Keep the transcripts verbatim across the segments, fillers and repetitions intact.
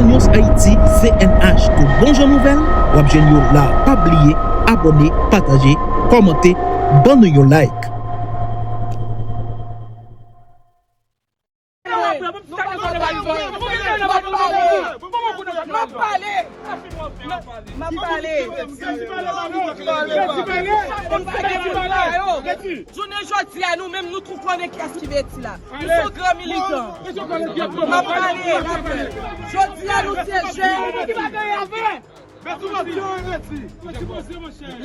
News Haiti, C N H, tout bon jan nouvèl, w ap jwenn yo la. Pa bliye abòne, pataje, kòmante, ban nou yon like. M ap pale. M ap pale. Jounen jodi a, nou menm, nou tou konnen kiyès ki Beti la. Nou se yon gran militan. M ap pale, m ap pale. Jodi a, nou se jèn.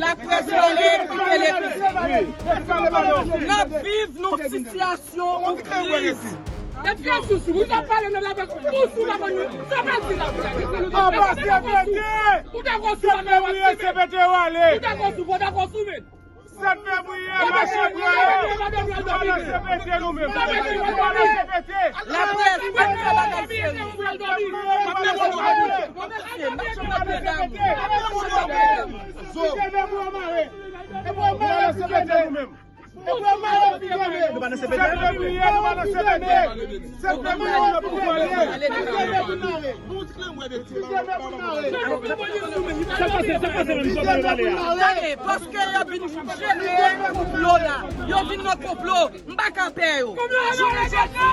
Laprès pale, kite legliz. N ap viv nan sitiyasyon ou kriz. Ou dakò sou bagay yo ap fè nou? Ou dakò sou bagay yo ap fè nou? Ou dakò sou bagay yo ap fè nou? Ou dakò sou, ou dakò sou, men. Sèt fevriye, mache bwa yo. Nou pa nan C P T nou menm. Nou pa nan C P T. Laprès pa t fè bagay serye. Mesye, mache bwa yo. Mache bwa yo. Nou pa nan C P T nou menm. Nou pa nan C P T? Sèt fevriye, nou pa nan C P T. Sèt fevriye, nou pa nan C P T. Tande, paske yo vin jere konplo la. Yo vin nan konplo. M pa ka pè yo. Jounen jodi a,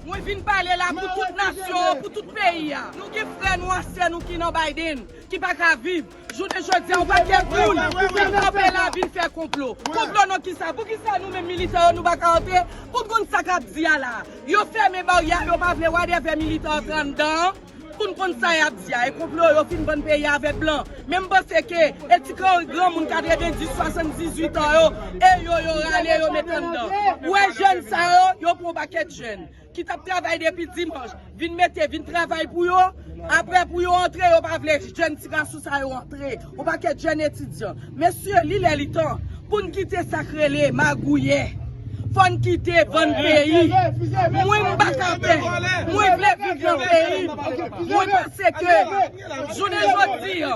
mwen vin pale la pou tout nasyon, pou tout peyi a. Nou gen frè nou ak sè nou ki nan Biden, ki pa ka viv. Jounen jodi a, yon pakèt moun vin kanpe la, vin fè konplo. Konplo nan kisa? Poukisa nou menm militan yo, nou pa ka antre pou n konn sa k ap di a la? Yo fèmen baryè, yo pa vle whatever militan antre anndan an. Pou n konn sa y ap di a, e konplo yo fin vann peyi a avèk blan. Men m panse ke e ti kari granmoun katrevenndis, swasanndizuit an yo, e yo, yo rale, yo met anndan. Ou wè jèn sa yo, yo pran yon pakèt jèn ki t ap travay depi dimanch, vin mete, vin travay pou yo. Apre pou yo antre, yo pa vle jèn ti gason sa yo antre. Yon pakèt jèn etidyan. Mesye, li lè li tan pou n kite sa k rele magouyè. Fò n kite vann peyi. Mwen, m pa ka pè. Mwen vle viv nan peyi m. Mwen panse ke jounen jodi a,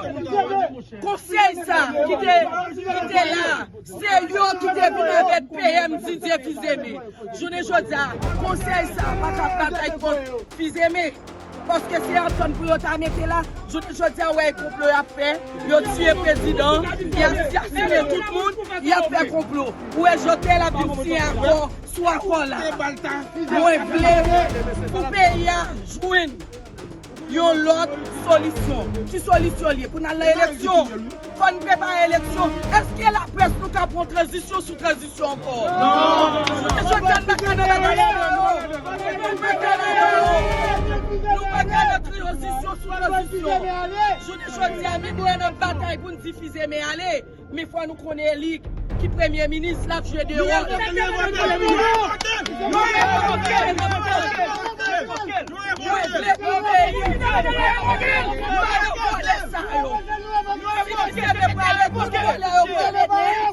konsèy sa ki te, ki te la, se yo ki te vin avèk P M Didier Fils-Aimé. Jounen jodi a, konsèy sa pa ka batay kont Fils-Aimé. Paske se antann pou yo ta mete la. Jounen jodi a, w wè e konplo y ap fè. Yo tiye prezidan, y ap asasinen tout moun, y ap fè konplo. Ou wè Jotel ap vin siyen akò sou akò la. Mwen vle pou peyi a jwenn yon lòt solisyon. Ki solisyon l ye? Pou n al nan eleksyon? Fò n prepare eleksyon. Èske laprès nou ka pran tranzisyon sou tranzisyon ankò? Non. Jounen jodi a, n pa ka nan bagay sa yo. Nou pa ka nan, nou pa ka nan tranzisyon sou tranzisyon. Jounen jodi a, menm lè n ap batay pou n di Fils-Aimé ale, men fò nou konnen e li ki premye minis, l ap jwe de wòl. Mwen vle pou peyi m. M pa nan vòlè sa yo. Si misye te prale, tout vòlè yo prale nèt.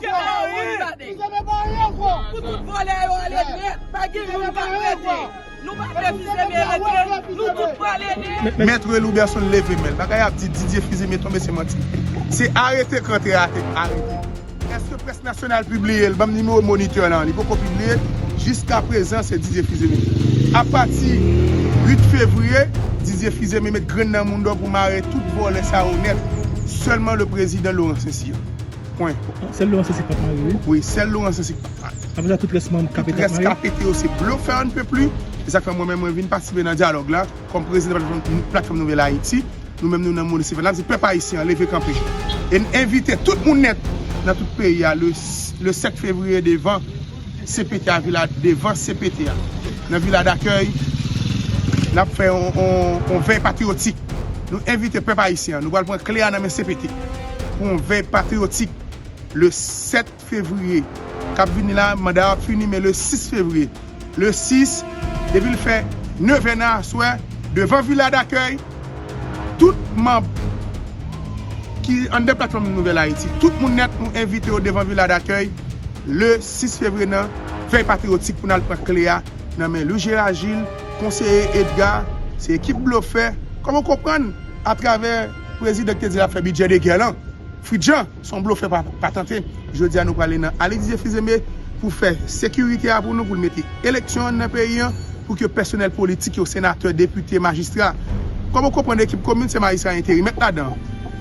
Pou tout vòlè yo ale nèt, pa gen youn k ap rete. Nou pa vle Fils-Aimé rete, nou tout prale nèt. Mèt Louberson leve men l. Bagay ap di Didier Fils-Aimé tonbe, se manti. Se arete k rantre a te arete. Èske près nasyonal pibliye l? Ban m nimewo Moniteur lan. Li poko pibliye. Jiskaprezan, se Didier Fils-Aimé. Apati uit fevriye, Didier Fils-Aimé met grenn nan mouda w pou mare tout vòlè sa yo nèt. Sèlman le prezidan Laurent Saint-Cyr. Pwen. Sèl Laurent Saint-Cyr k ap mare, wi. Wi, sèl Laurent Saint-Cyr k ap mare. Apre sa, tout rès manm K P T ap mare. Tout rès K P T yo se blofè à ne plus plus. Se sa k fè mwen menm, mwen vin patisipe nan dyalòg la. Kòm prezidan Platfòm, Platfòm Nouvèl Ayiti, nou menm nou nan Moris Event la, m di pèp ayisyen an, leve kanpe. E n envite tout moun nèt nan tout peyi a le, le sèt fevriye devan C P T a, vila, devan C P T a. Nan Vila Dakèy, n ap fè yon, yon, yon vèy patriyotik. Nou envite pèp ayisyen an, nou pral pran kle a nan men C P T pou yon vèy patriyotik le sèt fevriye k ap vini la, manda a ap fini, men le sis fevriye. Le sis, depi l fè nevè nan aswè, devan Vila Dakèy, tout manm ki anndan Platfòm Nouvèl Ayiti, tout moun nèt, nou envite yo devan Vila Dakèy le sis fevriye nan vèy patriyotik pou n al pran kle a nan men Louis Gérard Gilles, konseye Edgar, se ekip blofè, kòm ou konprann, atravè prezidan ki te di l ap fè bidjè de gè lan. Fritz Jean, se yon blofè pa, patante. Jodi a, nou prale nan ale Didier Fils-Aimé pou fè sekirite a pou nou, pou l mete eleksyon an nan peyi an, pou ke pèsonèl politik yo, senatè, depite, majistra, Kòman w konprann ekip komin se majistra enteri? Mèt ladan.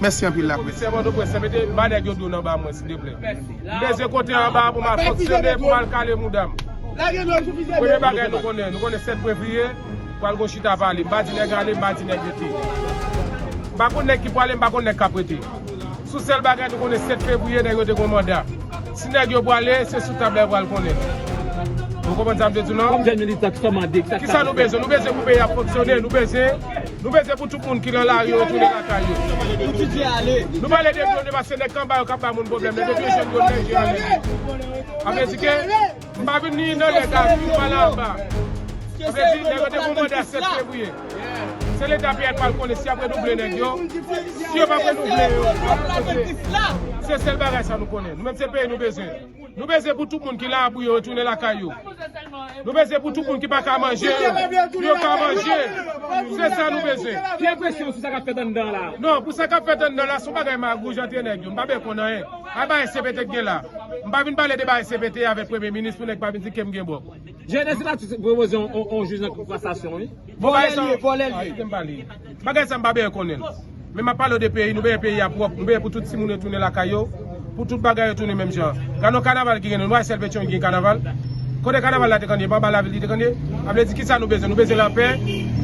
Mèsi anpil laprès. Komisè Pòtoprens, mete ba nèg yo dlo nan ba mwen, silteplè. M bezwen kote anba pou m al fonksyone, pou m al kale mouda m. Premye bagay nou konnen, nou konnen sèt fevriye, pral gon chita pale. M pa di nèg ale, m pa di nèg rete. M pa konn nèg ki prale, m pa konn nèg k ap rete. Sou sèl bagay nou konnen sèt fevriye, nèg yo te gon manda. Si nèg yo prale, se sou tab la yo pral konnen. Ou konprann sa m te di w lan? Kòm jèn militan, kisa w mande? Kisa nou bezwen? Nou bezwen pou peyi a fonksyone, nou bezwen, nou bezwen pou tout moun ki nan lari yo retounen lakay yo. Nou pale de dlo, paske nèg k anba yo k ap ba moun pwoblèm, nèg yo vin jwenn dlo, nèg yo ale. Sa vle di ke m pa vin ni nan lè ta, ni pa la anba. Sa vle di, nèg yo te gon manda sèt fevriye. Se leta peyi a k pral konnen si y ap redouble nèg yo, si yo p ap redouble yo. Se sèl bagay sa nou konnen. Nou menm se peyi nou bezwen. Nou bezwen pou tout moun ki la pou yo retounen lakay yo. Nou bezwen pou tout moun ki pa ka manje, pou yo ka manje. Se sa nou bezwen. Ki enpresyon w sou sa k ap fèt anndan an la? Non, pou sa k ap fèt anndan la, se yon bagay magouj antre nèg yo. M pa byen konn anyen. A bagay C P T k gen la. M pa vin pale de bagay C P T avèk premye minis pou nèg pa vin di ke m gen bwòk. Jean Désiratus pwopoze yon, yon, yon jij nan kou kasasyon, wi. Bon, bagay sa, vòlè l ye, vòlè l ye. Kite m pale. Bagay sa, m pa byen konnen l. Men m ap pale w de peyi, nou bezwen peyi a pwòp, nou bezwen pou tout timoun yo tounen lakay yo, pou tout bagay yo tounen menm jan. Gade yon kanaval ki gen nou, nou wè sèl Petyonvil ki gen kanaval. Kote kanaval la te konn ye, pa anba lavil li te konn ye. Sa vle di kisa nou bezwen? Nou bezwen lapè,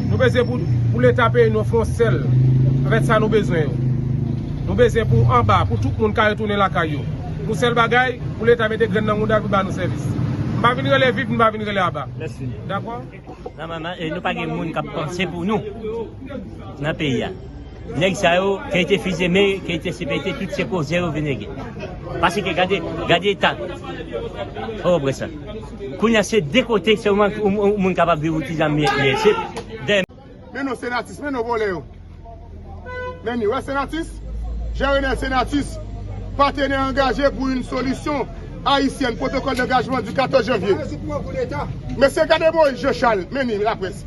nou bezwen pou, pou leta peyi nou fè yon sèl. Anfèt, sa nou bezwen yo. Nou bezwen pou anba, pou tout moun ka retounen lakay yo. Yon sèl bagay, pou leta mete grenn nan mouda l pou ba nou sèvis. M pa vin rele viv, m pa vin rele aba. Mèsi. Dakò? Nòmalman, e nou pa gen moun k ap panse pou nou nan peyi a. Nèg sa yo, ke te Fizeme, ke te C P T, tout se koze yo vin regle. Paske gade, gade eta. Ou konprann sa? Kounye a se de kote sèlman yon, yon moun kapab viv ou ti zanmi ye. Se dèyè. Men non Senatus, men non vòlè yo. Men ni wè Senatus, Jean Renel Senatus, partenaire engagé pour une solution haïtienne, protocole d'engagement du quatorze janvier. Mesye, gade Moïse Jean Charles, men ni laprès.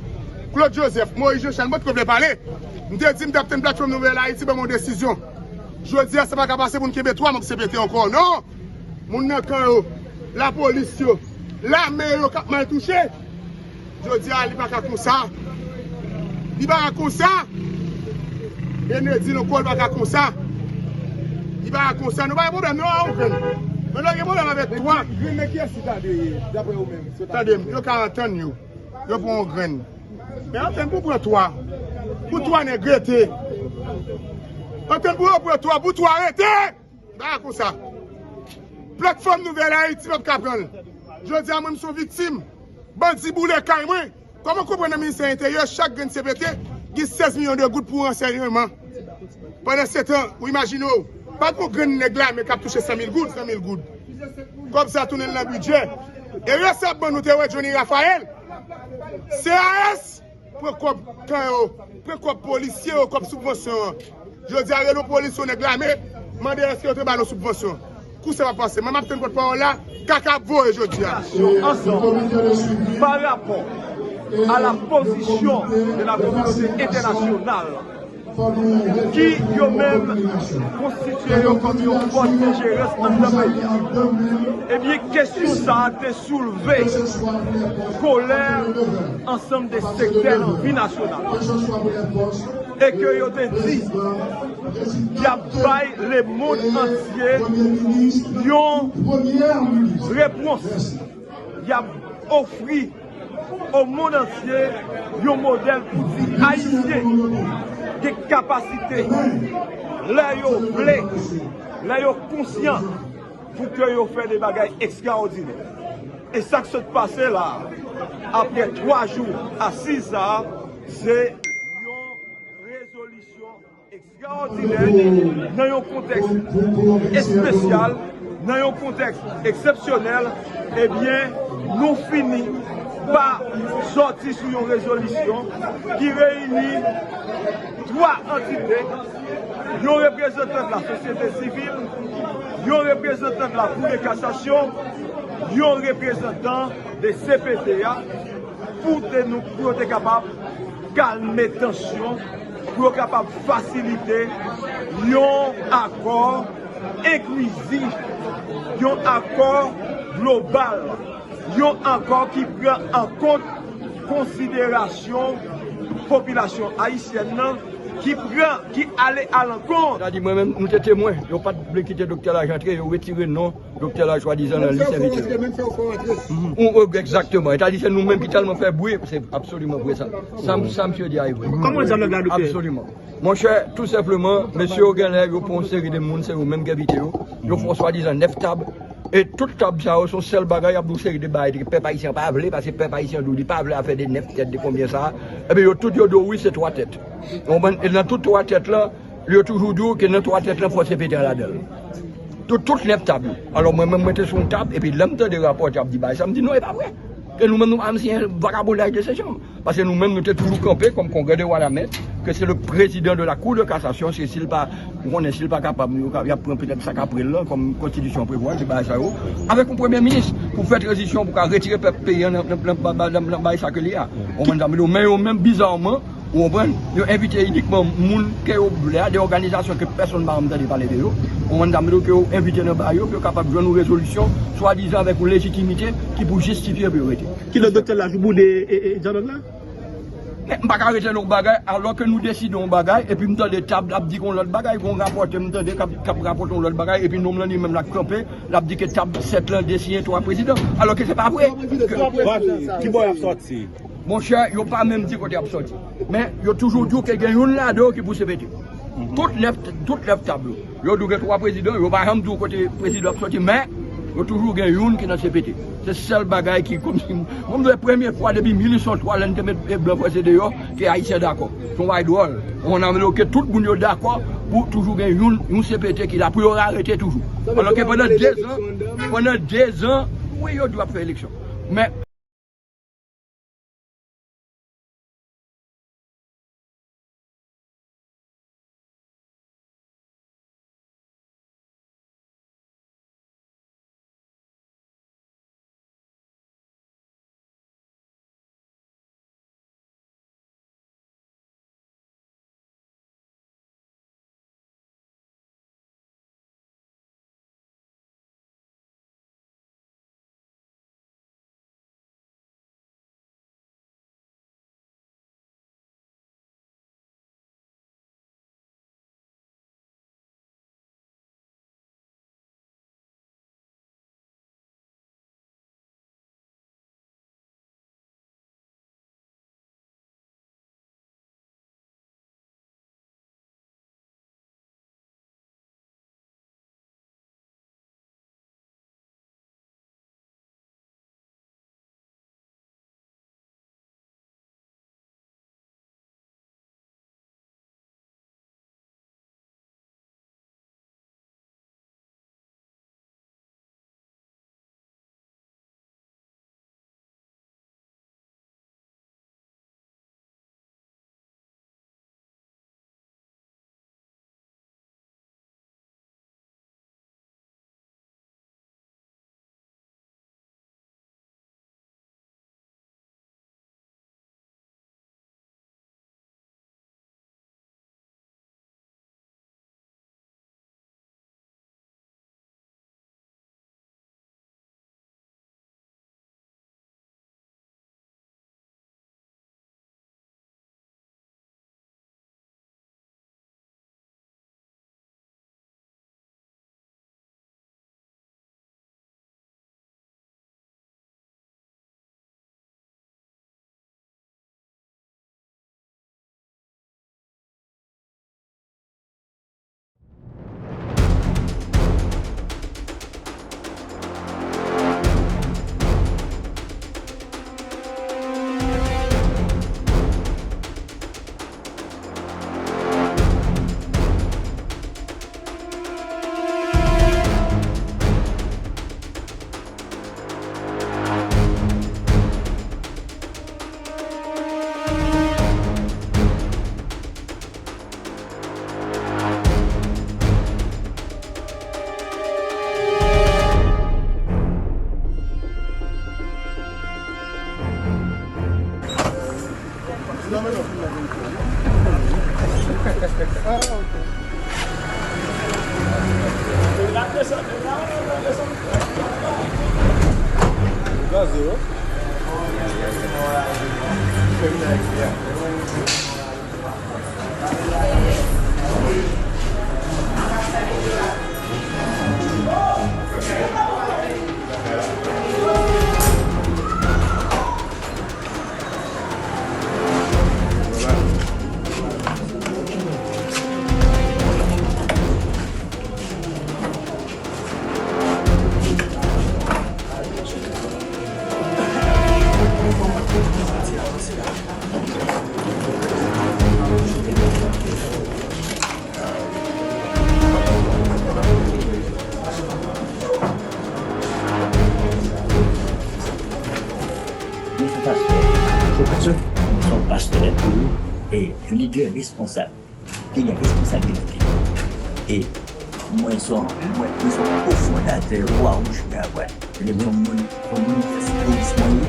Claude Joseph, Moïse Jean Charles, mwen te vle pale. M te di m t ap tann platfòm Nouvèl Ayiti ban m yon desizyon. Jodi a, sa pa ka pase pou n kenbe twa manm C P T ankò, non! Moun nan kan yo, lapolis yo, lame yo k ap mal touche. Jodi a, li pa ka konsa. Li pa ka konsa. Enedi nan kò l pa ka konsa. Li pa ka konsa. Nou pa gen pwoblèm, non, a okenn. Men nou gen pwoblèm avèk twa. Men kiyès ki ta dwe ye, daprè ou menm? Tande m, yo ka antann yo. Yo pran yon grenn. Men antann pou pran twa. Pou twa nèg rete. Antann pou yo pran twa, pou twa rete! Bagay konsa. Platfòm Nouvèl Ayiti p ap ka pran l. Jodi a, mwen, m se yon viktim. Bandi boule kay mwen. Kòman w konprann nan Ministè Enteryè, chak grenn C P T gen sèz milyon de goud pou ransèyman? Pandan se tan, ou imajine w, pa t yon grenn nèg lame k ap touche san mil goud, san mil goud. Kòb sa tounen nan bidjè. E rès ap ban nou te wè Johnny Raphaël. C A S pran kòb kan yo, pran kòb polisye yo, kòb sibvansyon an. Jodi a, rele yon polis, yon nèg lame, mande èske yo te ba nou sibvansyon. Kou sa va pase. Mwen, m ap tann pòtpawòl la, kaka ap voye jodi a. Ansanm, pa rapò a la pozisyon de la kominote entènasyonal, ki yo menm konstitye yo kòm yon fòs de jerans anndan peyi a. Ebyen, kesyon sa a te soulve kolè ansanm de sektè nan vi nasyonal. E ke yo te di, y ap bay lemonn antye yon repons. Y ap ofri o mond antye yon modèl pou di Ayisyen gen kapasite, lè yo vle, lè yo konsyan, pou ke yo fè de bagay ekstraòdinè. E sa k sot pase la a, apre twa jou asiz sa a, se yon rezolisyon ekstraòdinè nan yon kontèks espesyal, nan yon kontèks eksepsyonèl. Ebyen, nou fini pa sòti sou yon rezolisyon ki reyini twa antite, yon reprezantan de la sosyete sivil, yon reprezantan de la Cour de cassation, yon reprezantan de C P T a, pou te nou, pou yo te kapab kalme tansyon, pou yo kapab fasilite yon akò enklizif, yon akò global, yon akò ki pran an kont konsiderasyon Popilasyon ayisyèn nan ki pran, ki ale alankont. Sa di mwen menm, nou te temwen. Yo pa t vle kite Doktè Laj antre, yo retire non Doktè Laj swadizan nan lis envite yo. Ou, ou, egzakteman. Sa di se nou menm ki tèlman fè bri, se absoliman vre sa. Sa, sa misye di a e vre. Kòman dyalòg la, doktè? Absoliman. Monchè, tou senpleman, mesye yo genlè yo pran yon seri de moun, se yo menm ki envite yo. Yo fè yon swadizan nèf tab. E tout tab sa yo, se yon sèl bagay, y ap di yon seri de bagay ke pèp ayisyen an pa vle, paske pèp ayisyen an di w li pa vle afè de nèf tèt, de konbyen sa. Epi yo tout yo di w wi, se twa tèt. Ou konprann? E nan tout twa tèt lan, yo toujou di w ke nan twa tèt lan, fò se pete an ladan l. Tout, tout nèf tab yo. Alò, mwen menm, mwen te sou yon tab, epi lè m tande rapòtè ap di bagay sa, m di, "Non, e pa vre. Ke nou menm, nou pa menm siyen vagabondaj de se janm." Paske nou menm, nou te toujou kanpe kòm Congrès de Wanament, ke se le président de la Cour de cassation, se si l pa, ou konnen, si l pa kapab, yo ka, y ap pran petèt sa k apre l lan, kòm konstitisyon an prevwa, se bagay sa yo, avèk yon premye minis, pou fè tranzisyon, pou ka retire pèp peyi an nan, nan, nan, nan, nan, nan bagay sa ke li a. Ou konprann sa m di w? Men yo menm, bizarman, ou konprann, yo envite inikman moun ke yo vle a, de òganizasyon ke pèsonn pa janm tande pale de yo. Ou konprann sa m di w? Ke yo envite nan bagay yo, pou yo kapab jwenn yon rezolisyon, swadizan avèk yon lejitimite ki pou jistifye pou yo rete. Kilè Doktè Laj boude, e, e, dyalòg la? Men m pa ka rete nan yon bagay, alò ke nou deside yon bagay, epi m tande tab ap di yon lòt bagay, gon rapòtè m tande k ap, k ap rapòte yon lòt bagay, epi nonm lan li menm l ap kanpe, l ap di ke tab sèt lan de siyen twa prezidan, alò ke se pa vre. Ki bò y ap sòti? Monchè, yo pa menm di kote y ap sòti. Men yo toujou di w ke gen youn ladan yo ki pou C P T. Tout nèf, tout nèf tab yo. Yo di w gen twa prezidan, yo pa janm di w kote prezidan ap sòti, men yo toujou gen youn ki nan C P T. Se sèl bagay ki kòmsi, mwen m di w, premye fwa depi mil uit san twa, lè n te met blan franse deyò, ke Ayisyen dakò. Se yon bagay dwòl. Mwen anmele ke tout moun yo dakò pou toujou gen youn, yon C P T ki la, pou yo arete toujou. Alò ke pandan dezan, pandan dezan, wi, yo di w ap fè eleksyon. Men Gaze, wi. Mwen se yon pastè. Se yon pastè? Mwen se yon pastè, e lidè responsab. Li gen responsabilite. E mwen se yon, mwen, mwen se yon kofondatè Kwa Wouj Gravwad. Se yon moun, yon moun ki se touris mwen ye.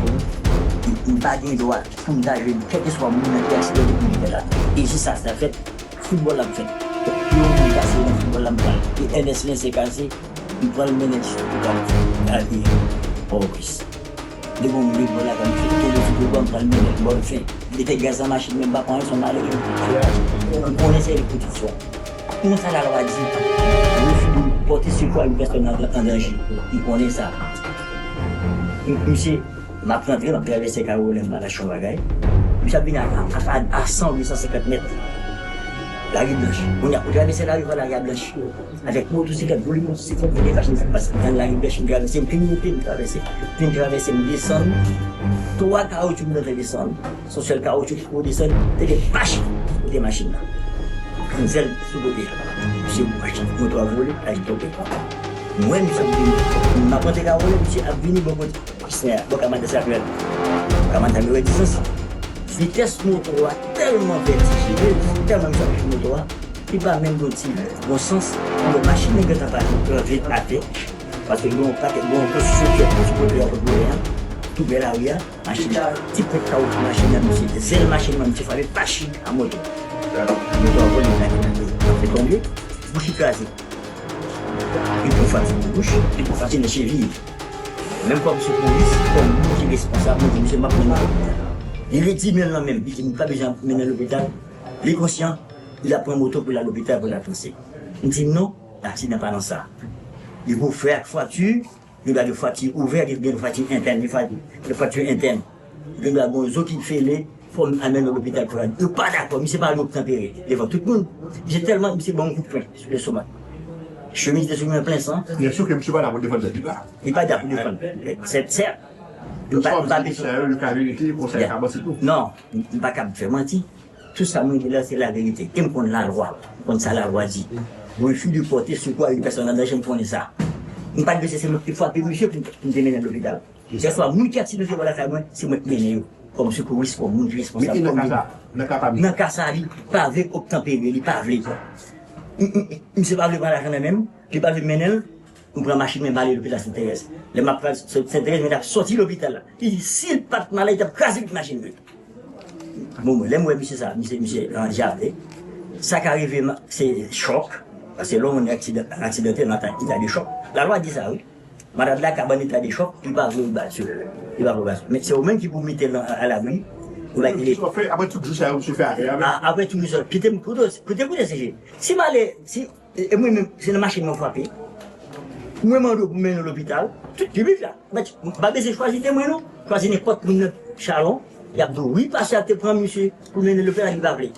E m pa gen dwa pou m ta jwenn kèlkeswa moun nan ki aksidante pou li fè la. E jis sa, sa fèt, foutbòl la m fèt. Yo moun kase nan foutbòl la m pral. E Ernest Lensé kase, m pral mennen l sou lopital. Gade, Pòtoprens. Depi yon moun vin pran lakay m, m tonbe sou pye bò, m pral mennen l bò l fen. Mete gaz nan machin mwen, m pa pran anyen, se yon malere. M konnen se li ki fè sa. Konnen sa lalwa di. Refi de pòte sekou a yon pèsòn an, an danje. M konnen sa. M, misye, m ap rantre, m ap travèse Kawolen, m al achte yon bagay. Misye ap vini a, a, a, a san, de san senkant mèt. Lari blanch. Kounye a, ou travèse lari, lari a blanch. Avèk motosiklèt, boule motosiklèt, mete machin sa pase nan lari bèch, m travèse, m fin monte, m travèse, m fin travèse, m desann. Twa kawoutchou m te desann, se yon sèl kawoutchou ki pou desann, te gen pach kote machin nan. Yon sèl sou kote a. Misye pach, moto a vole, a li tonbe. Mwen, misye ap vini. M ap monte Kawolen, misye ap vini bò kote. Bò Kamanda Samuel. Kamanda Samuel, di sa. Vitès moto a tèlman vètijinez, tèlman misye ap viv moto a, li pa menm gen ti bon sans pou wè machin nan gentan pase, pran vit atè. Paske gen yon pakèt, gen yon gwo strikti sou kote a, kote a, tou prè lari a, machin nan, ti pwent kawoutchou machin nan, misye, zèl machin nan, misye frape pach a moto. Moto a vole, li lage nan dlo. Misye tonbe, bouch li kraze. Li pran fraksyon nan bouch, li pran fraksyon nan cheviy. Menm kòm sekouris, kòm moun ki responsab, mwen di misye m ap mennen l lopital. Li redi men l nan men m, li di m pa bezwen mennen l lopital. Li konsyan, li ap pran moto pou l al lopital pou l al panse. M di non, aksidan pa nan sa. Li pou fè ak fwati, gen dwa gen fwati ouvè, gen, gen fwati entèn, gen fwati, gen fwati entèn. Gen dwa gen zo ki fele, fò m al mennen l lopital pou yo pa dakò. Misye pa obtanpere devan tout moun. Misye tèlman, misye ban m yon kout pwen sou lestomak. Chemiz te sou mwen plen san. Byen si ke misye pa la pou defann tèt li la. Li pa la pou defann. Se, se, m pa, m pa bezwen. Yo ka vini, konsèy ka avanse tou. Non, m pa kab fè manti. Tout sa mwen di la, se laverite. E m konn lalwa. M konn sa lalwa di. Refi de pòte sekou a yon pèsòn an danje, m konnen sa. M pa t bezwen se mwen ki frape misye pou m, pou m te mennen l lopital. Kèlkeswa moun ki aksidante bò lakay mwen, se mwen ki mennen yo. Kòm sekouris, kòm moun ki responsab, kòm lidè. Nan ka sa, nan ka pa misye. Nan ka sa, li pa vle obtanpere, li pa vle. M, m, m, misye pa vle pran lajan nan men m, li pa vle mennen l, m pran machin mwen, m ale lopital Sent Terèz. Lè m ap pral Sent Terèz, mwen t ap sòti lopital la. Li di, si l pa t malad, li t ap kraze vit machin mwen. Bon, mwen, lè m wè misye sa, misye, misye andyape. Sa ka rive, se chòk. Paske lè yon moun aksidan-, aksidante nan eta de chòk. Lalwa di sa, wi. Malad la ka ban eta de chòk, li pa vle w ba l sou, li pa vle w ba l sou. Men se ou menm ki pou mete l a, alabri. Ou ba li. Apre tout jou sa yo, misye fè atè a, men. Apre tout jou sa, kite m, koute, koute, koute, se, si m ale, si, e, e mwen menm, se nan machin mwen frape. Mwen mande w pou mennen w lopital, tout piblik la. Mèt, m pa bezwen chwazi temwen non. Chwazi nenpòt moun nan Chalon, y ap di w, wi, pastè a te pran misye pou mennen lopital, li pa vle.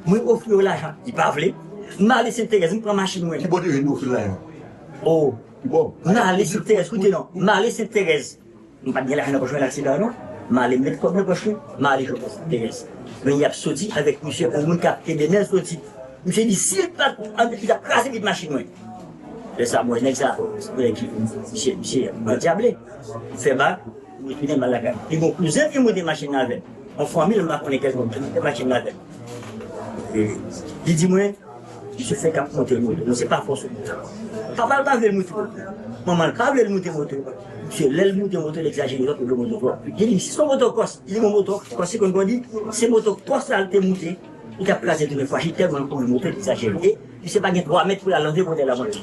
Mwen ofri yo lajan, li pa vle. M ale Sent Terèz, m pran machin mwen. Ki bò te jwenn ofri lajan? O. Ki bò? M ale Sent Terèz, koute non. M ale Sent Terèz. M pa t gen lajan nan pòch mwen, aksidan non. M ale met kòb nan pòch mwen, m ale jwenn Sent Terèz. Men y ap soti avèk misye, yon moun k ap kenbe men l soti. Misye di, si l pa t antre, li t ap kraze vit machin mwen. Lè sa, mwen, nèg sa, nèg ki, misye, misye, andyable. Fè bak, m retounen m al lakay. Li gen yon kouzen ki monte machin nan avè m. Yon fanmi l, m pa konnen kèlkonk, ki monte machin nan avè m. E, li di mwen, misye fèk ap monte moto. Misye pa fò sou moto. Papa l pa vle l monte moto. Manman l pa vle l monte moto. Misye, lè l monte moto, l egzajere twòp, l vle moto twòp. Li di, si se yon moto kòs, li di, yon moto kòs, se konn kondi, se moto kòs la l te monte. Li t ap kraze tou de fwa, li tèlman kouri moto, li egzajere. E misye pa gen twa mèt pou l al antre kote l ap monte.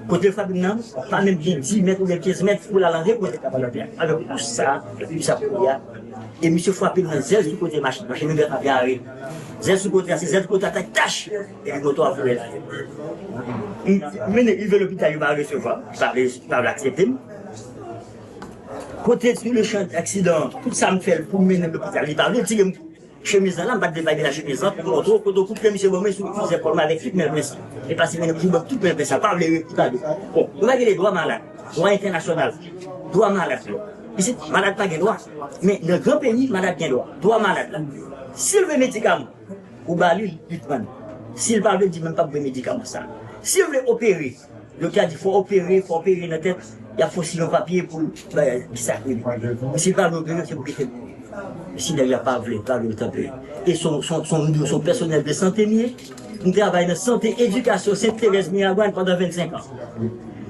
Kote l frape m nan, pa menm gen dis mèt oubyen kenz mèt pou l al antre kote kapal antre a. Avèk kous sa, epi sa pou li a. E misye frape m nan zèl sou kote machin. Machin nan vin ap gare. Zèl sou kote a, se zèl sou kote a, tak, tach! Epi moto a vole la. M, m mennen rive lopital, yo pa resevwa, pa vle, pa vle aksepte m. Kote sou le chan aksidan, tout sa m fè l pou m mennen l lopital, li pa vle tire m chemiz lan la, m pa t vle bay de la chemiz lan, pou montre w, kote w koupe, misye ban mwen sou plizyè kòl mwen avèk tout men plen san. E pase mennen m jou ban tout men plen san, pa vle li pa vle. Bon, nou pa gen dwa malad, dwa entènasyonal, dwa malad yo. Isit, malad pa gen dwa, men nan gran peyi, malad gen dwa, dwa malad la. Si l vle medikaman, ou ba li, li pran. Si l pa vle, di menm p ap vle medikaman sa. Si l vle opere, doktè a di fò opere, fò opere nan tèt, y ap fè w siyen yon papye pou l bay ki sa k rele. Si l pa vle opere, se pou kite l. Si nèg la pa vle, pa vle l tanpe. E son, son, son, son pèsonèl de sante m ye. M travay nan sante edikasyon Sent Terèz Miragwàn pandan vennsenk an.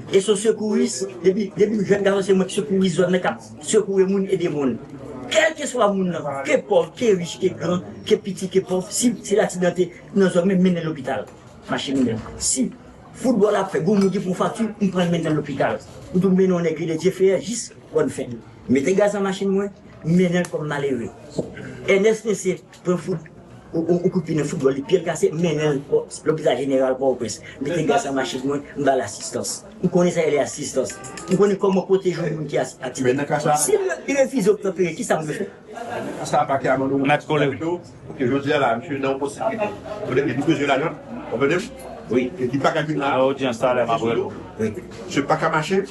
E son sekouris, depi, depi m jèn gason, se mwen ki sekouris zòn nan k ap sekoure moun, ede moun. Kèlkeswa moun nan, ke pòv, ke rich, ke gran, ke piti, ke pòv, si, si l aksidante nan zòn mwen, m mennen l lopital. Machin mwen. Si foutbòl ap fè, gon moun ki pran fakti, m pran l mennen l lopital. M tou mennen yon nèg rele Jefeyè jis bòn fen. Mete gaz nan machin mwen, m mennen l kòm malere. Ènès Mesye pran fout, yon, yon, yon kout pye nan foutbòl, li pye l kase, m mennen l lopital jeneral Pòtoprens. Mete gaz nan machin mwen, m ba l asistans. M konnen sa rele asistans. M konnen kòman pwoteje yon moun ki a-, aktive. Men nan ka sa, si l, li refize obtanpere, ki sa m dwe fè? Sa pa ki abandone. Mèt Kole. Ok, jodi a la, misye nan yon posibilite. Petèt li bezwen lajan, konprann m? Wi. E li pa ka vin la. Nan odyans talè, m ap rele w. Wi. Misye pa ka mache,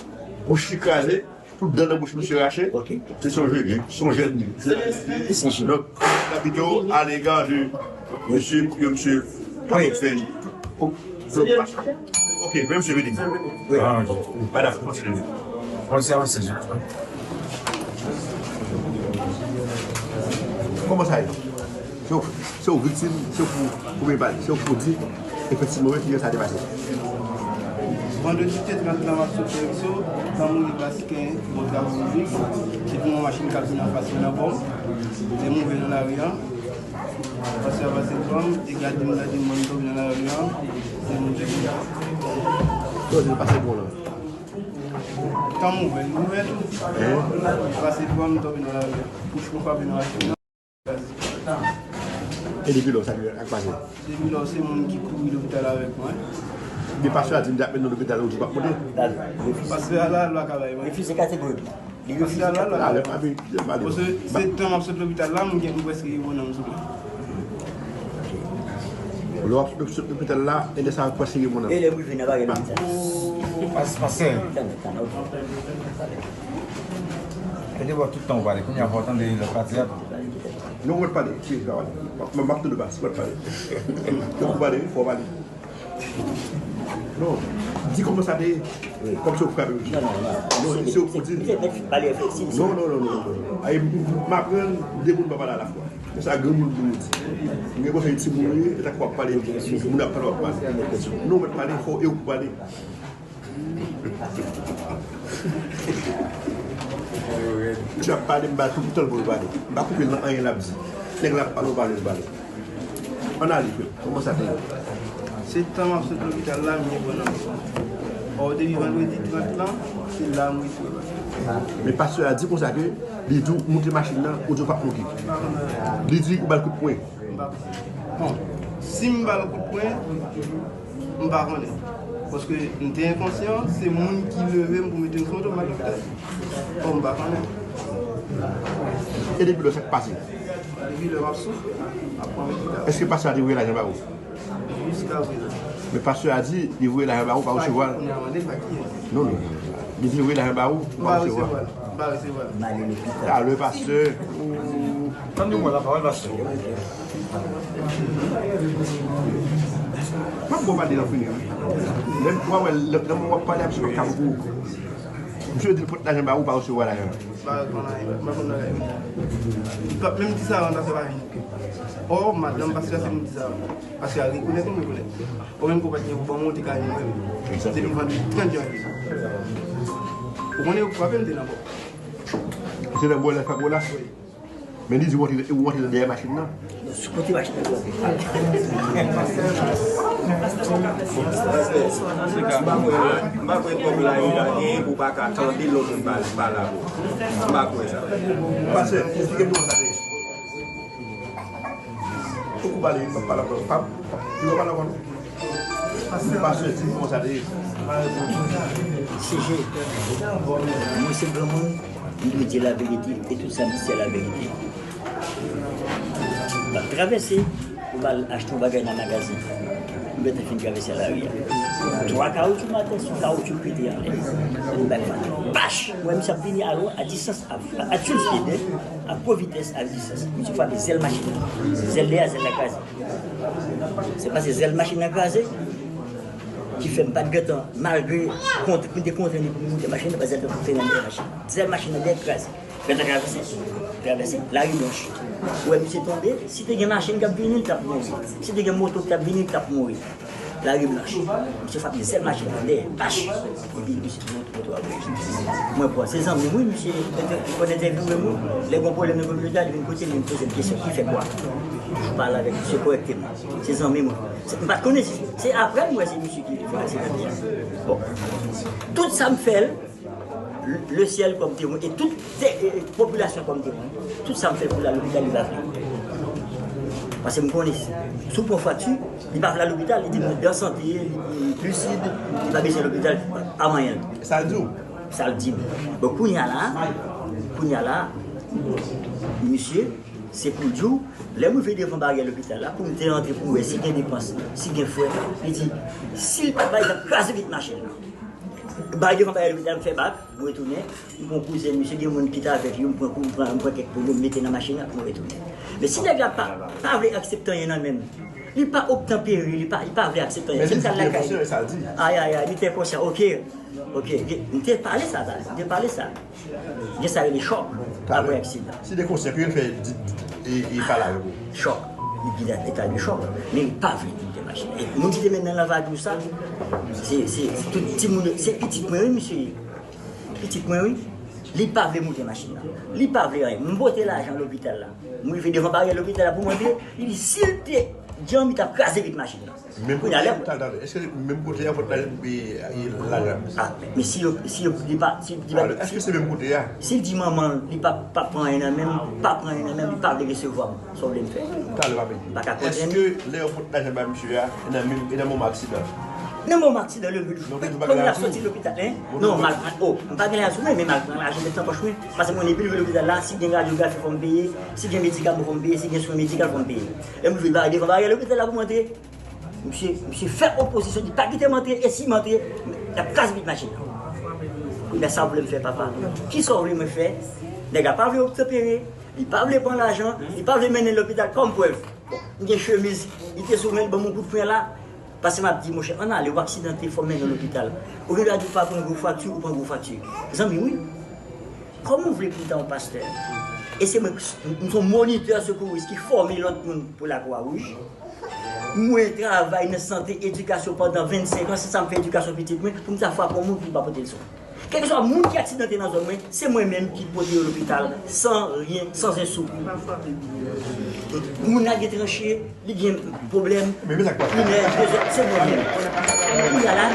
bouch li kraze, tout dan nan bouch misye rache. Ok. Se son jeni, son jeni. Donk, la pito a légard de misye, pou ke misye pa fè. Ok, men misye vini. Wi. Madanm, kontinye. Kòman sa ye? Se w, se w viktim, se w pou, pou pale, se w pou di, efektivman, wi, kijan sa te pase. Vandredi te trant la, m ap sot Lèkso, tan mouri paske bon travay piblik, epi yon machin k ap vin anfas mwen nan bò m, lè m ouvè nan lari a, pastè a pase devan m, e gade m, gade m, m tonbe nan lari a, se moun ki vin. Yo, se pase bon la. Tan m ouvè, li ouvè tou. Pase devan m, tonbe nan lari a. Kouch mwen frape nan machin nan. E depi lò, sa ki ap pase? Depi lò, se moun ki kouri lopital avèk mwen. Men pastè a di m t ap mennen w lopital, ou di w p ap monte. Pastè a la, lwa ka bay mwen. Refize kategorik. Li refize kategorik. Alè, pa vin, pa vin. Paske se tan m ap sot lopital la, m gen, m prèske gen bon nanm sou mwen. Lè w ap sot lopital la, e lè sa w prèske gen bon nanm. E lè m rive nan bagay lopital. Pas, pastè. Tann, tann, ok. Mete bò tout tan w pale. Kounye a fò w tande lòt pati a tou. Non, mwen pale, si, travay. M ap tande bas, mwen pale. Donk, ou pale, fò w pale. Non, di kòman sa te ye. Wi. Kòm se ou frape misye. Non, non, non. Non, se ou pou di. Misye mèt pale, si, si. Non, non, non, non, non. Ay, m, m aprann de moun pa pale alafwa. Men sa granmoun pou yo di. M gen konsèy timoun yo ye, e sa k w ap pale. Moun ap pale, w ap pale. Non, mèt pale, fò e ou pou pale. Misye ap pale, m ba l tout tan l pou l pale. M pa koupe l nan anyen l ap di. Nèg la ap pale, w pale, l pale. Ann ale, frè m. Kòman sa te ye? Se tan m ap sot lopital la, m gen bon nan. Ò, depi vandredi trant lan, se la m retire. Men pastè a di konsa ke li di w moute machin nan, ou di w p ap moute. Li di ou ba l kout pwen. M pa konnen. Bon, si m ba l kout pwen, m pa konnen. Paske m te enkonsyan, se moun ki leve m pou mete m sou moto, m al lopital. Bon, m pa konnen. E depi lò, sa k pase? Depi lè m ap soufri, m ap pran medikaman. Èske pastè a te voye lajan ba ou? Jiskaprezan. Men pastè a di, li voye lajan ba ou, pa resevwa l. Kounye a mande l pa kiyès. Non, non, non. Li di voye lajan ba ou, ou pa resevwa l. M pa resevwa l. M pa resevwa l. M ale lopital. Talè, pastè. Tann nou pran lapawòl, pastè. M ap bon pale nan fini, wi. Lè m, w a wè, lè, lè m w ap pale, ap sou kab pou ou. Misye di l pot lajan ba ou, pa resevwa lajan. M pa konn anyen, m pa konn bagay. Li p ap menm di sa avan, pastè pa vini. Ò, madanm pastè a se moun di sa avan. Pastè a rekonèt ou, m rekonèt. Ou menm ke w pa t gen pou ban mwen, ou te ka di mwen. Se depi vandredi trant janvye. Ou konnen yo frape m, te nan bò. Ou te nan bò lè l frape w la? Wi. Men li di w antre, ou antre nan dèyè machin nan. Sou kote machin nan. Pastè, m pa kwè, m pa kwè kòm la, li la genyen pou w pa ka tande lè yon moun pale, pale avè w. M pa kwè sa. Pastè, eksplike m kòman sa te ye. Ou kou pale, m ap pale ankò. Pap, li pa pale ankò, non. Pastè, di m kòman sa te ye. Sijè. Mwen se granmoun, m dwe di lavèrite, e tout sa m di se lavèrite. M ap travèse pou m al achte yon bagay nan magazen. M gentan fin travèse lari a. Twa kawoutchou maten, se yon kawoutchou pete anlè. M bay fatra. Pach! Mwen, misye ap vini a lwen, a distans, a, a, a full speed, hein, a gwo vitès, a distans. Misye frape zèl machin nan. Zèl dèyè a, zèl la kraze. Se pase zèl machin nan kraze ki fè m pa t gentan, malgre kont-, m te kontre li pou m moute machin nan, paske zèl te frape nan dèyè machin. Zèl machin nan dèyè kraze. Gentan travèse, travèse Lari Blanch. Ou wè misye tonbe, si te gen machin k ap vini, l t ap mouri. Si te gen moto k t ap vini, l t ap mouri. Lari Blanch. Misye frape zèl machin nan dèyè, pach! Epi misye moto, moto a bouje. Mwen pran, se zanmi m wi, misye, li konn entèvyouwe m wi. Lè gen pwoblèm nan kominote a, li vin kote m, li vin poze m kesyon, ki fè kwa? Toujou pale avèk misye kòrèkteman. Se zanmi mwen. Se, m pa t konnen, se, se apre m wè se misye ki fè aksidan. Bon. Tout sa m fè l, le syèl kòm temwen, e tout tè, e, e, popilasyon kòm temwen. Tout sa m fè pou l al lopital, li pa vle. Paske m konnen, si w pran frakti, li pa vle al lopital, li di mwen dan sante, li, li lisid, li pa bezwen lopital, pa manyen l. Sa l di w? Sa l di m. Bon, kounye a la, kounye a la, misye, se pou l di w, lè m rive devan baryè lopital la, pou m te rantre pou m wè si gen depans, si gen frè, li di, si l pa t bay, l ap kraze vit machin nan. Bay devan bagay lopital, m fè bak, m retounen. M pran kouzen misye, gen moun ki t avèk li, m pran kou, m pran, m pran kèk polo, m mete nan machin nan, m retounen. Men si nèg la pa, pa vle aksepte anyen nan men m, li pa obtanpere, li pa, li pa vle aksepte anyen. Men si li m t al lakay li, ayayay, li te konsyan, oke, oke, m te pale sa, m te pale sa. Gen sa rele chòk apre aksidan. Si li te konsyan, kijan l fè di, di, e, e pale avèk ou? Chòk. Li gen eta de chòk. Men li pa vle kite machin. E moun ki te mennen l anvan di w sa, se, se, se tout timoun, se pitit mwen, wi, misye ye. Pitit mwen, wi. Li pa vle moute machin nan. Li pa vle anyen. M pote lajan lopital la. M rive devan baryè lopital la pou m antre. Li di, si l te djanm, li t ap kraze vit machin nan. Menm kote a, talè, talè, èske menm kote a, pot lajan, e, e, lajan? Ah, men si yo, si yo, li pa, si, li pa, alò, èske se menm kote a? Si l di manman l, li pa, pa pran anyen nan men m, pa pran anyen nan men m, li pa vle resevwa m, sa w vle m fè? Talè, pa peye. Pa ka konprann. Èske lè yo pot lajan ba misye a, e nan menm, e nan moman aksidan? Nan moman aksidan, lè, lè, kòm l ap soti lopital, hein? Non, m al pran, oh, m pa gen lajan sou mwen, men m al pran lajan met nan pòch mwen. Paske mwen, depi l rive lopital la, si gen radyografi, fò m peye, si gen medikaman, fò m peye, si gen swen medikal, fò m peye. Lè m rive devan baryè lopital la pou m antre, Misye, misye fè opozisyon, di pa kite m antre, e si m antre, y ap kraze vit machin nan. Kounye a sa w vle m fè, papa? Kisa w vle mwen fè? Nèg la pa vle obtanpere, li pa vle pran lajan, li pa vle mennen l lopital kòm prèv. Bon, m gen chemiz, li te sou mwen, li ban m yon kout pwen la. Paske m ap di, monchè, ann ale, w aksidante, fò m mennen w lopital. Ou gen dwa di w pa pran gwo frakti, ou pran gwo frakti. Zanmi, wi. Kòman w vle pou m ta yon pastè? E se mwen, m se yon monitè sekouris ki fòme lòt moun pou Lakwa Wouj. Mwen travay nan sante, edikasyon pandan vennsenk an, se sa m fè edikasyon pitit mwen, pou m ta frape yon moun pou m pa pote l swen. Kèlkeswa moun ki aksidante nan zòn mwen, se mwen menm ki pote yo lopital, san ryen, san en sou. Moun nan gen tranche, li gen pwoblèm, minè, dezòd, se mwen menm. Kounye a la,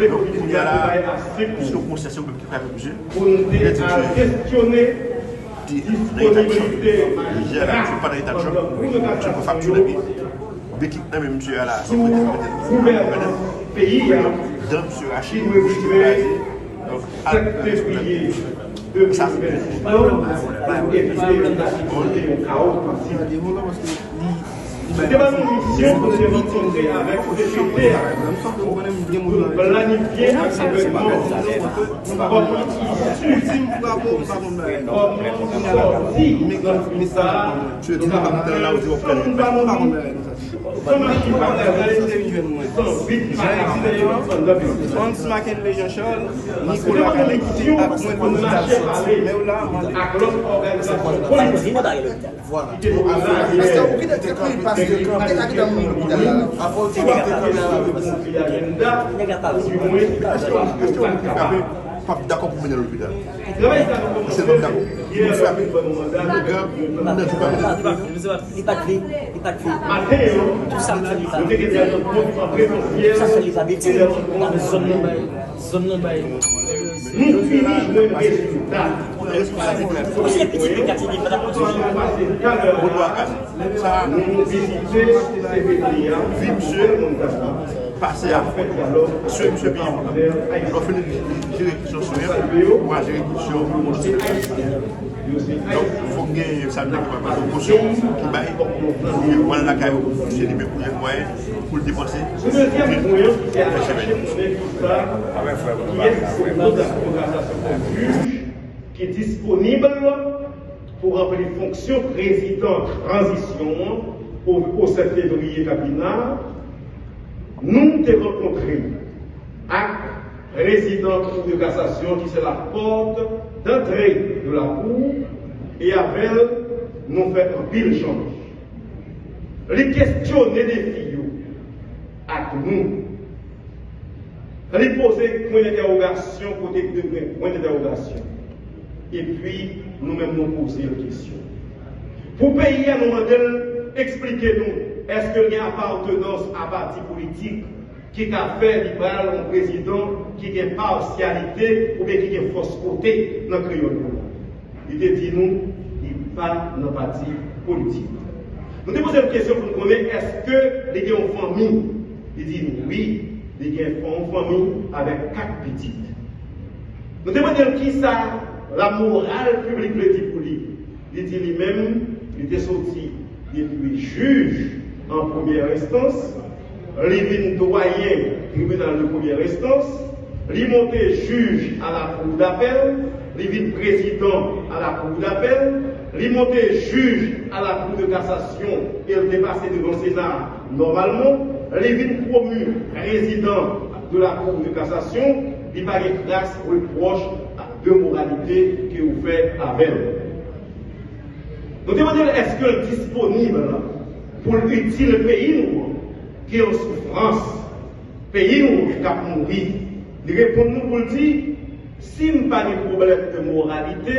Kounye a la, piske w konsyan se ou menm ki frape misye, pou nou te al kestyone disponibilite machin nan, se pa nan eta de chòk, misye pran fakti nan men, betik nan men misye a la, sou gouvènans peyi a, dan misye rache, bouch li kraze, donk, al fè fevriye de mil vennsis la, pou evite yon aksidante, yon kawo. Li te ban nou misyon pou te rankontre avèk sektè a pou planifye ak gouvènman an kòman isi, kòman sòti nan sa. San nou pa nou misyon, san vit. Hans Mackenley Jean Charles, Nicolas Cadet, ki te ak mwen pou nou ta soti. Men w la, mwen. Vin nan bagay lopital. Vwala. Pastè, ou kite tout moun, pastè, kanpe, pa kite moun lopital la. Apa w di kite tout moun lopital la. Nèg la pa vle. Pastè, pastè, ou frape, p ap dakò pou mennen l lopital. Pastè, p ap dakò. Nou frape, nou grav, nou nan ti pa. Li pa t vle, li pa t vle. Maten an, nou te gen de rankont an prezansyèl e de rankont. Zòn nan bay, zòn nan bay. Nou fini jwenn rezilta. Paske pitit li ka fini, pa ta kontinye. Sa nou vizite C P T a, vi misye pase a fèt, swen misye byen. Lè w fin jere kesyon swen an, ou a jere kesyon swen. Donk, fòk gen sa nou te kapab pale, yon kosyon ki bay, e w al lakay ou, se li menm pou jwenn mwayen pou l depanse. Sou dezyèm pwen an, ki se al chache konnen kisa, kiyès ki se kandida pou ranplasasyon kòm jij ki disponib pou ranpli fonksyon prezidan tranzisyon an o, o sèt fevriye k ap vin la, nou te rankontre ak prezidan Kou de Kasasyon ki se la porte d'entrée de la Cour, e avè l, nou fè anpil chanj. Li kesyone defi yo ak nou. Li poze pwen dentèwogasyon kote k dwe gen pwen dentèwogasyon. Epi, nou menm nou poze l kesyon. Pou peyi a, nou mande l eksplike nou, èske l gen apatnans a pati politik ki ka fè li pral yon prezidan ki gen pasyalite oubyen ki gen fòs kote nan kreyòl pou nou? Li te di nou li pa nan pati politik. Nou te poze l kesyon pou n konnen èske li gen yon fanmi. Li di nou wi, li gen yon fanmi avèk kat pitit. Nou te mande l kisa lamoral piblik vle di pou li. Li di li menm, li te soti depi jij an premyè enstans, li vin dwayen tribinal de premyè enstans, li monte jij a la kou dapèl, li vin prezidan a la kou dapèl, li monte jij a la kou de kasasyon e l te pase devan Sena a nòmalman, li vin pwomi prezidan de la kou de kasasyon, li pa gen kras repwòch de moralite ke yo fè avè l. Nou te mande l èske l disponib pou l itil peyi nou an ki an soufrans, peyi nou k ap mouri. Li reponn nou pou l di, si m pa gen pwoblèm de moralite,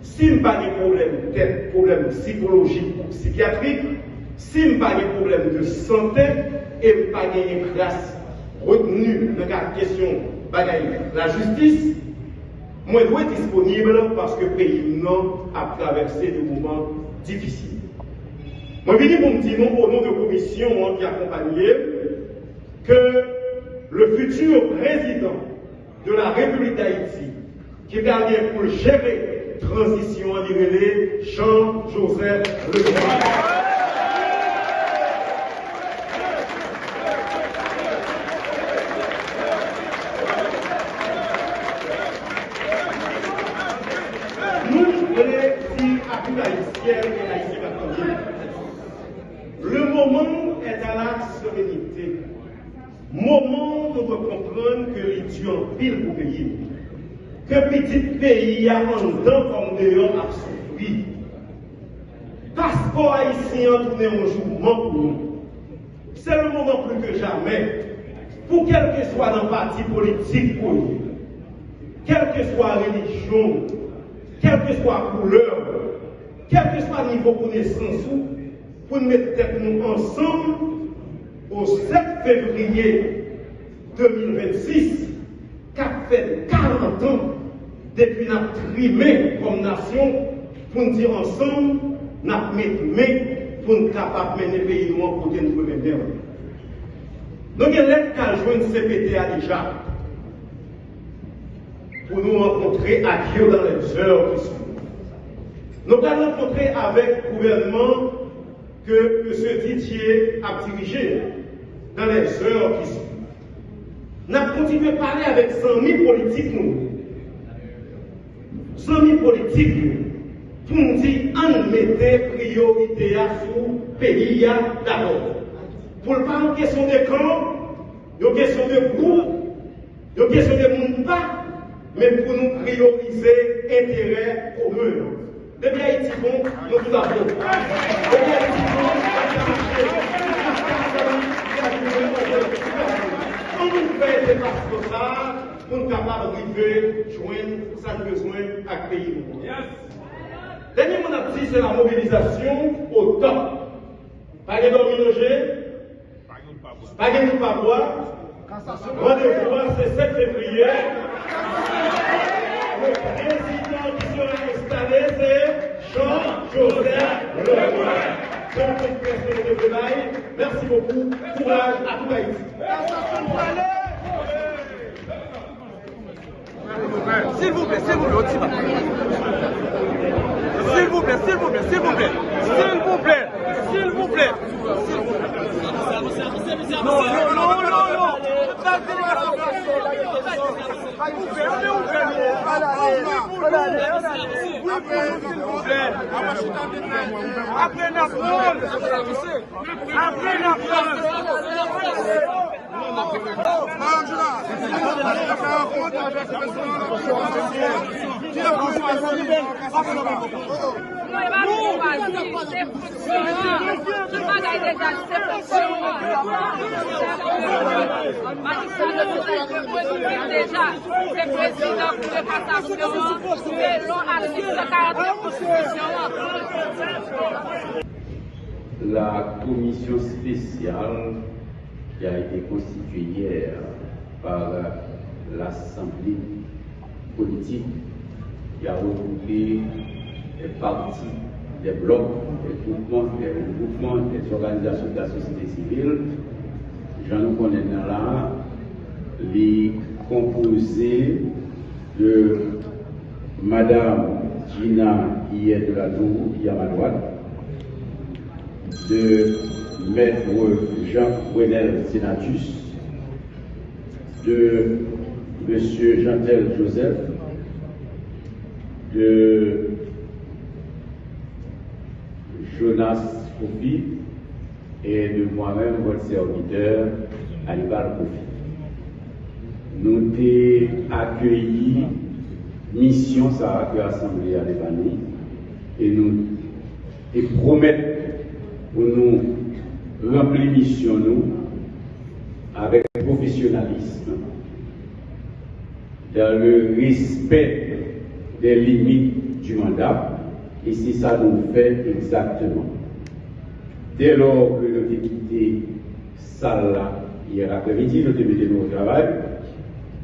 si m pa gen pwoblèm tèt, pwoblèm sikolojik ou sikyatrik, si m pa gen pwoblèm de sante e m pa genyen kras retni nan kad kesyon bagay lajistis, mwen dwe disponib paske peyi m nan ap travèse de moman difisil. Mwen vini pou m di nou, o non de komisyon an ki akonpanye m, ke le futur président de la République d'Haïti, ki pral gen pou l jere tranzisyon an, li rele Jean Joseph Legrand. Nou vle di a tout Ayisyèn e Ayisyen k ap tande, le moment est à la sérénité. Moman an, nou dwe konprann ke li di anpil pou peyi nou. Ke pitit peyi a anndan kòm deyò ap soufri. Paspò ayisyen an tounen yon jouman pou nou. Se le moman pli ke jamè pou kèlkeswa nan pati politik ou ye, kèlkeswa relijyon w, kèlkeswa koulè w, kèlkeswa nivo konesans ou, pou n met tèt nou ansanm o sèt fevriye de mil vennsis, k ap fè karant an depi n ap trimen kòm nasyon, pou n di ansanm n ap met men pou n kapab mennen peyi nou an kote n dwe mennen l. Nou gen lèt k al jwenn C P T a deja pou nou rankontre ak yo dans les heures qui suivent. Nou pral rankontre avèk gouvènman ke mesye Didier ap dirije dans les heures qui suivent. N ap kontinye pale avèk zanmi politik nou, zanmi politik nou, pou n di ann mete priyorite a sou peyi a dabò. Pou l pa yon kesyon de kan, yon kesyon de gwoup, yon kesyon de moun pa, men pou nou priyorize enterè komen an. Depi Ayiti bon, nou tout ap bon. Depi Ayiti bon, n ap ka mache, n ap ka fè, n ap ka fè. Ann nou fè depasman sa a pou n kapab rive jwenn sa n bezwen ak peyi nou an. Dènye mo n ap di, se la mobilisation au top. Pa gen dòmi nan je, pa gen wout pa bwa. Randevou a, se sèt fevriye. Le président qui sera installé, c'est Jean-Joseph Lebrun. Se yon ti près ke nou te vle bay. Mèsi bokou. Kouraj a tout Ayiti. Silvouplè, silvouplè, yon ti pa. Silvouplè, silvouplè, silvouplè. Silvouplè, silvouplè. Non, non, non, non, non. Silvouplè. Apre n ap pran. Apre n ap pran. Majistra de Tousen te premye deja, se prezidan kou de kasasyon an, selon atik san karant nèf konstitisyon an. La commission spéciale qui a été constituée hier par l'Assemblée politique qui a regroupé des partis, des blocs, des groupements, des regroupements, des organisations de la société civile, jan nou konnen l la, li konpoze de Madame Gina Guillet de la Tour, qui est à ma droite, de Maître Jean Renel Senatus, de Monsieur Jeantel Joseph, de Jonas Kofi et de moi-même, votre serviteur, Hannibal Kofi. Nou te akeyi misyon sa a ke asanble a te ba nou, e nou te pwomèt pou nou ranpli misyon nou avèk pwofesyonalism, dans le respect des limites du mandat, e se sa nou fè egzakteman. Dèlò ke nou te kite sal la yè aprèmidi, nou te mete nou o travay,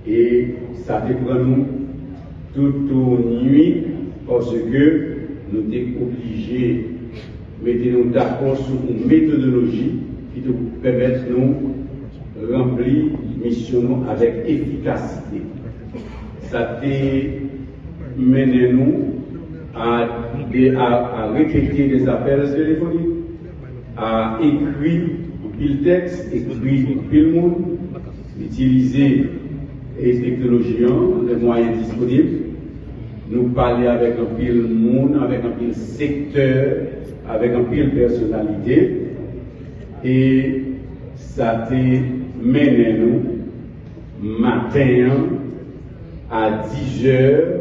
e sa te pran nou tout yon nuit, paske nou te oblije mete nou dakò sou yon metodoloji ki te pèmèt nou ranpli misyon nou avèk efikasite. Sa te mennen nou à, de, à, à répéter des appels téléphoniques, à écrire anpil tèks, ekri anpil moun, itilize e teknoloji an, les moyens disponibles. Nou pale avèk anpil moun, avèk anpil sektè, avèk anpil pèsonalite, e sa te mennen nou maten an à dix heures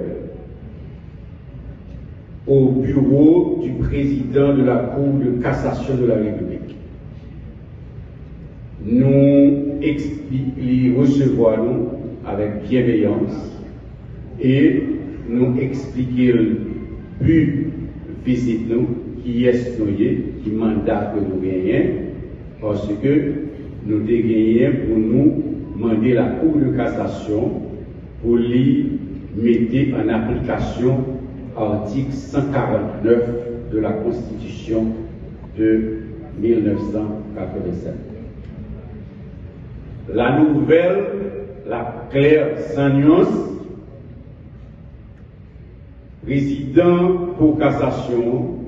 au bureau du président de la Cour de cassation de la République. Nou ekspli-, li resevwa nou avèk byenveyans e nou eksplike l bi vizit nou, kiyès nou ye, ki manda ke nou genyen, paske nou te genyen pou nou mande la Cour de cassation pou li mete an aplikasyon atik san karant nèf de la Constitution de mil nèf san katrevensèt. La nouvelle, la claire sans nuance, président Cour cassation,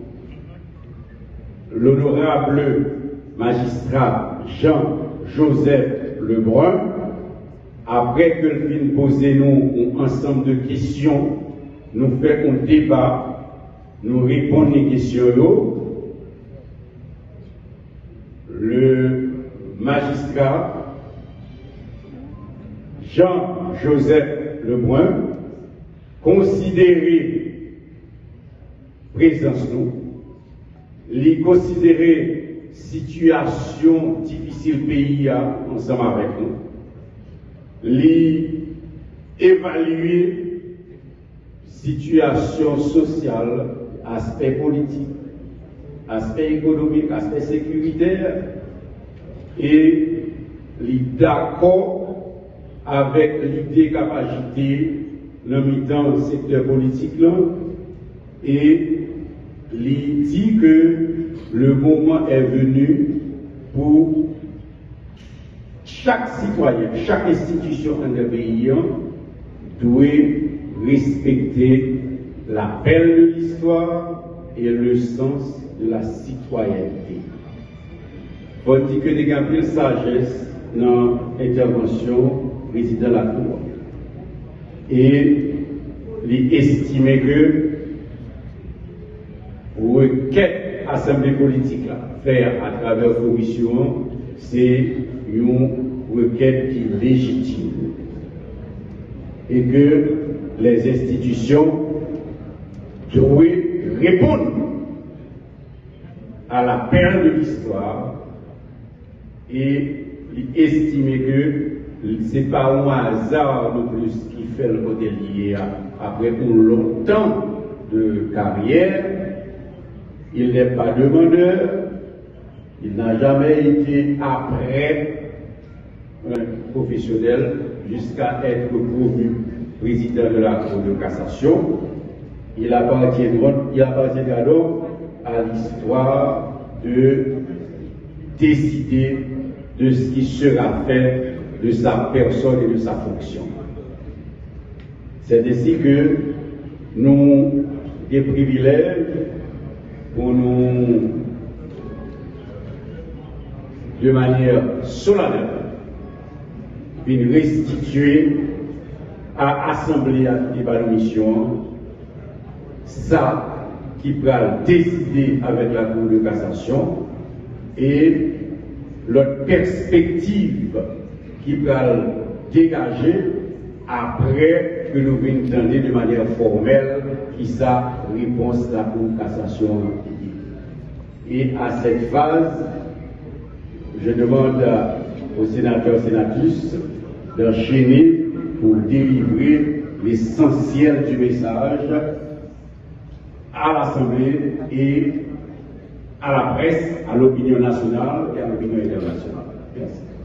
l'honorable magistrat Jean-Joseph Lebrun, apre ke l fin poze nou yon ansanm de kesyon, nou fè yon deba, nou reponn nan kesyon yo. Le magistrat Jean-Joseph Lebrun konsidere prezans nou, li konsidere sitiyasyon difisil peyi a ansanm avèk nou, li evalye sitiyasyon sosyal aspè politik, aspè ekonomik, aspè sekiritè, e li dakò avèk lide k ap ajite nan mitan sektè politik lan, e li di ke le moment est venu pou chak sitwayen, chak enstitisyon anndan peyi an dwe respekte lapèl de listwa e le sens de la citoyenneté. Fò n di ke te gen anpil sajès nan entèvansyon prezidan lakou an. E li estime ke rekèt asanble politik la fè atravè komisyon an, se yon rekèt ki lejitim e ke lèzenstitisyon dwe reponn a lapèl de listwa e li estime ke se pa yon aza nonplis ki fè l kote l ye a. Apre yon long tan de karyè, il n'est pas demandeur, il n'a jamais été après un professionnel jusqu'à être promu président de la Cour de cassation. Il appartiendra, il appartiendra donc à l'histoire de décider de ce qui sera fait de sa personne et de sa fonction. C'est ainsi que nou gen privilèj pou nou, de manyè solanèl, vin restitye a asanble a ki te ba nou misyon an sa ki pral deside avèk Lakou de Kasasyon e lòt pèspektiv ki pral degaje apre ke nou vin tande de manyè fòmèl kisa repons Lakou Kasasyon an ye. Et à cette phase, je demande aux sénateurs, sénatrices d'enchaîner pour délivrer l'essentiel du message à l'Assemblée et à la presse, à l'opinion nationale et à l'opinion internationale. Merci.